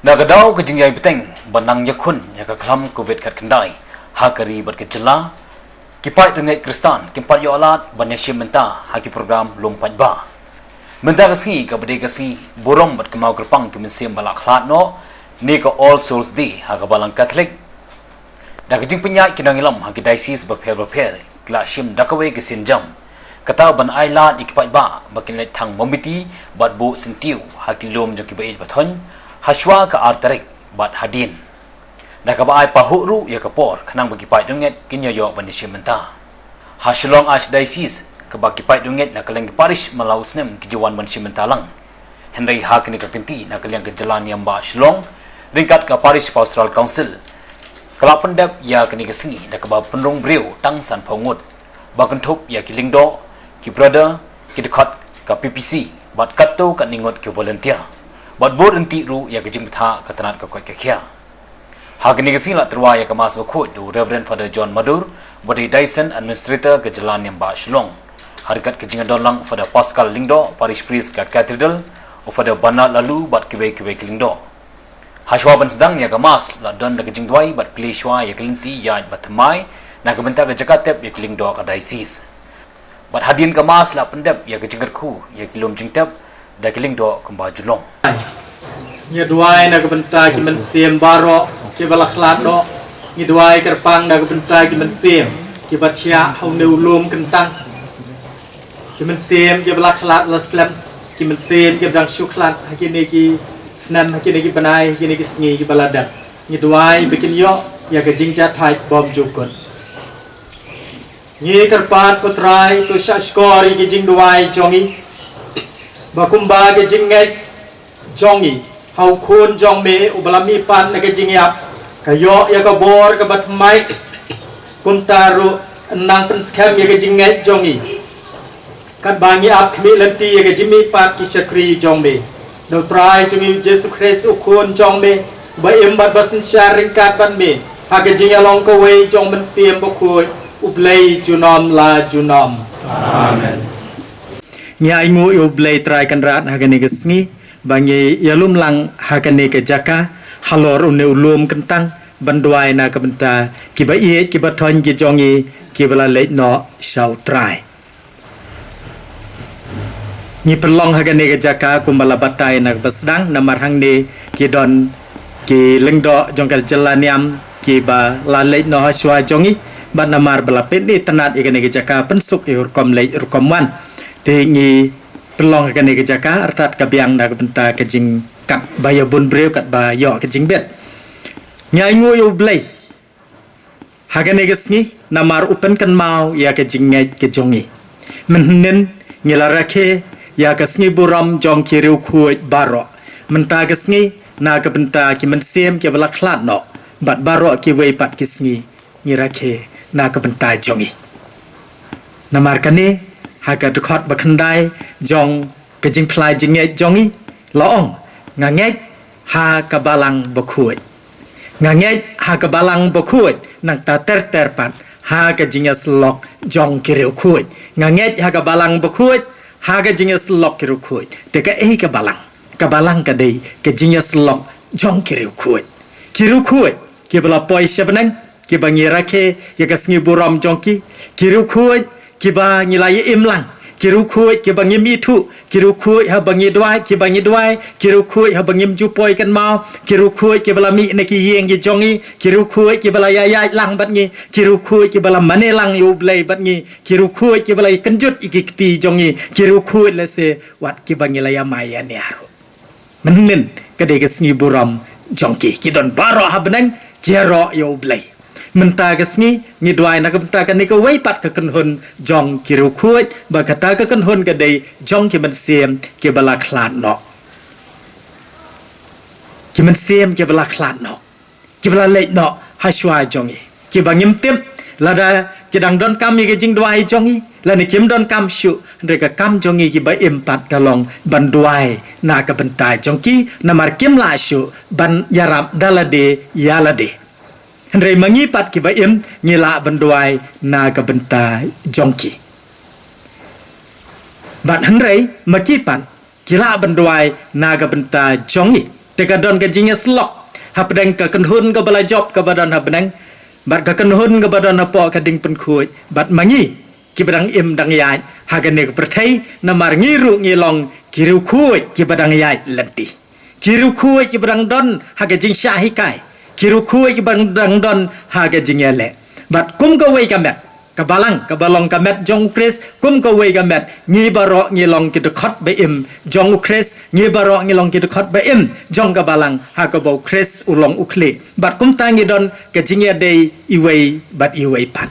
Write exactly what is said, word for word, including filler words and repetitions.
Da ka daw ka jingïai bteng ba nang ïakhun ïa ka khlam covid khatkhyndai ha ka ri bad ka jylla, ki paid riewngeit Khristan kim pat ïoh lad ban ïashim bynta ha ki program lum paidbah. Mynta ka sngi kaba dei ka sngi burom bad kynmaw kyrpang ki mynsiem ba la khlad noh, ne ka All Souls Day ha ka Balang Katholik. Da ka jingpynïaid ki nongïalam ha ki diocese bapher bapher ki la shim da kawei ka sienjam, kata ban ai lad ïa ki paidbah ba kin leit thang mombiti bad buh syntiew ha ki lum jong ki ba ïeit ba thoiñ ha shuwa ka ar tarik bad hadien. Da kaba ai pahuh ruh ïa ka por khnang ba ki paid riewngeit kin ïoh ban ïashim bynta. Ha Shillong Archdiocese, kaba ki paid riewngeit na kylleng ki parish man la u snem ki ju wan ban shim bynta lang. Hynrei ha kane ka kynti na ka liang ka jylla niam ba Shillong, ryngkat ka Parish Pastoral Council, ka la pyndep ïa kane ka sngi da kaba pynrung briew tang sanphew ngut, ba kynthup ïa ki lyngdoh, ki brother, ki dkhot ka P P C bad katto katne ngut ki volunteer, bad bud ryntih ruh ïa ka jingbthah ka tnat ka koit ka khiah. Ha kane ka sngi la tyrwa ïa ka Mass bakhuid da u Reverend Father John Madur, ba dei Diocesan Administrator ka jylla niam ba Shillong, ha ryngkat ka jingdon lang Father Pascal Lyngdoh, Parish Priest ka Cathedral, u Father Bernard Laloo bad kiwei kiwei ki lyngdoh. Ha shuwa ban sdang ïa ka Mass la don da ka jingduwai bad plie shuwa ïa ka lynti ïaid ba thymmai na ka bynta ka jaka tep ïa ki lyngdoh ka diocese. Bad hadien ka Mass la pyndep ïa ka jingkyrkhu ïa ki lum jingtep da ki lyngdoh kumba ju long. Ngi duwai na ka bynta ki mynsiem baroh kiba la khlad noh. Ngi duwai kyrpang na ka bynta ki mynsiem kiba thiah ha une u lum kyntang, ki mynsiem kiba la khlad la slem, ki mynsiem kiba dang shu khlad ha kine ki snem, ha kine ki bnai, ha kine ki sngi kiba la dep. Ngi duwai ba kin ïoh ïa ka jingjahthait bymjukut. Ngi kyrpad, ko Trai, to shahshkor ïa ki jingduwai jong ngi, ba kumba ka jingngeit jong ngi ha u Khun jong me uba la mihpat na ka jingïap ka ïoh ïa ka bor kaba thymmai, kumta ruh nang pynskhem ïa ka jingngeit jong ngi, katba ngi ap khmih lynti ïa ka jingmihpat ki shakri jong me. Da u Trai jong ngi Jisu Khrist u Khun jong me, ba im bad ba synshar ryngkat bad me ha ka jingïalong kawei jong Mynsiem Bakhuid, U Blei junom la junom. Amen. Ngi ainguh ïa U Blei Trai Kynrad ha kane ka sngi ba ngi ïalum lang ha kane ka jaka halor une u lum kyntang ban duwai na ka bynta kiba ïeit kiba thoiñ ki jong ngi kiba la leit noh sha U Trai. Ngi pynlong ha kane ka jaka kumba la batai na kaba sdang, namar hangne ki don ki lyngdoh jong ka jylla niam kiba la leit noh ha shuwa jong ngi, bad namar ba la pyni tynnat ïa kane ka jaka, pynsuk ïa u rukom leit rukom wan. Te ngi pynlong ha kane ka jaka artat ka biang na ka bynta ka jingkat ba ïa bun briew katba ïoh ka jingbit. Ngi ainguh ïa U Blei ha kane ka sngi namar u pynkynmaw ïa ka jingngeit ka jong ngi. Mynhynnin ngi la rakhe ïa ka sngi burom jong ki riewkhuid baroh mynta ka sngi na ka bynta ki mynsiem kiba la khlad noh, bad baroh kiwei pat ki sngi ngi rakhe na ka bynta jong ngi. Namar kane, ha ka dkhot ba khyndai jong ka jingphla jingngeit jong ngi la ong, nga ngeit ha ka Balang Bakhuid. Nga ngeit ha ka Balang Bakhuid, nangta ter ter pat ha ka jingïasyllok jong ki riewkhuid. Nga ngeit ha ka Balang Bakhuid, ha ka jingïasyllok ki riewkhuid. Te kaei ka Balang? Ka Balang ka dei ka jingïasyllok jong ki riewkhuid. Ki riewkhuid kiba la poi sha bneng, kiba ngi rakhe ïa ka sngi burom jong ki. Ki riewkhuid kiba ngi la ïa im lang, ki riewkhuid kiba ngim ithuh, ki riewkhuid haba ngi duwai, kiba ngi duwai, ki riewkhuid haba ngim ju poi kynmaw, ki riewkhuid kiba la mih na ki ïing ki jong ngi, ki riewkhuid kiba la ïaid lang bad ngi, ki riewkhuid kiba la mane lang ïa U Blei bad ngi, ki riewkhuid kiba la ïakynjut ïa ki kti jong ngi, ki riewkhuid lehse wat kiba ngi la ïamai ïania ruh. Mynhynnin ka dei ka sngi burom jong ki. Ki don baroh ha bneng, ki ïaroh ïa U Blei. Mynta ka sngi ngi duwai na ka bynta kane kawei pat ka kynhun jong ki riewkhuid, ba kata ka kynhun ka dei jong ki mynsiem kiba la khlad noh. Ki mynsiem kiba la khlad noh, kiba la leit noh ha shuwa jong ngi, kiba ngim tip lada ki dang donkam ïa ka jingduwai jong ngi lane kim donkam shuh, hynrei ka kam jong ngi kiba im pat ka long ban duwai na ka bynta jong ki, namar kim lah shuh ban ïarap da lade ïa lade. Hynrei ma ngi pat kiba im, ngi lah ban duwai na ka bynta jong ki. Bad hynrei ma ki pat ki lah ban duwai na ka bynta jong ngi. Te ka don ka jingïasyllok hapdeng ka kynhun kaba la jop kaba don ha bneng bad ka kynhun kaba don hapoh ka diengpynkhuid, bad ma ngi kiba dang im dang ïaid ha kane ka pyrthei, namar ngi ruh ngi long ki riewkhuid kiba dang ïaid lynti, ki riewkhuid kiba dang don ha ka jingshah hikai, ki riewkhuid kiba dang don ha ka jingïaleh. Bad kum kawei ka met, ka balang kaba long ka met jong u Khrist, kum kawei ka met, ngi baroh ngi long ki dkhot ba im jong u Khrist, ngi baroh ngi long ki dkhot ba im jong ka balang ha kaba u Khrist u long u khlieh. Bad kumta ngi don ka jingïadei iwei bad iwei pat.